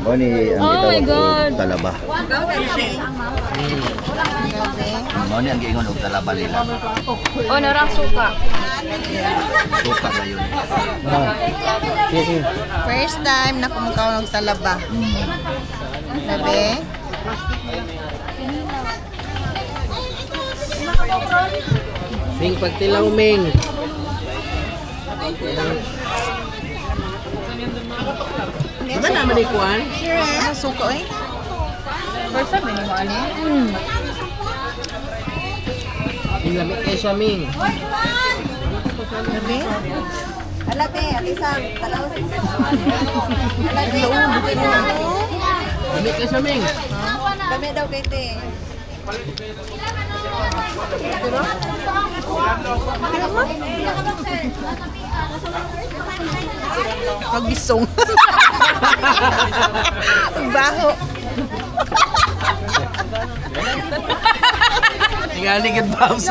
Mao ni ang Oh my gitawag God. og talaba. Mao ni ang giingon og talaba nila. Oh, narang suka. Suka ba yun? Ah. Sige, sige. First time na kumukaw ng talaba. Sabi? Ming, pagtilaw, Ming. Diba naman ni Kuan? Ano suko eh? First time, hindi mo ano. Ming, lamit kayo siya, Ming. Sabi? Alate, alisang, talaw sa Alate, Lamit kayo siya, Ming. dami daw kay te. Pagbisong. Pagbaho. Tingali gid, Babs.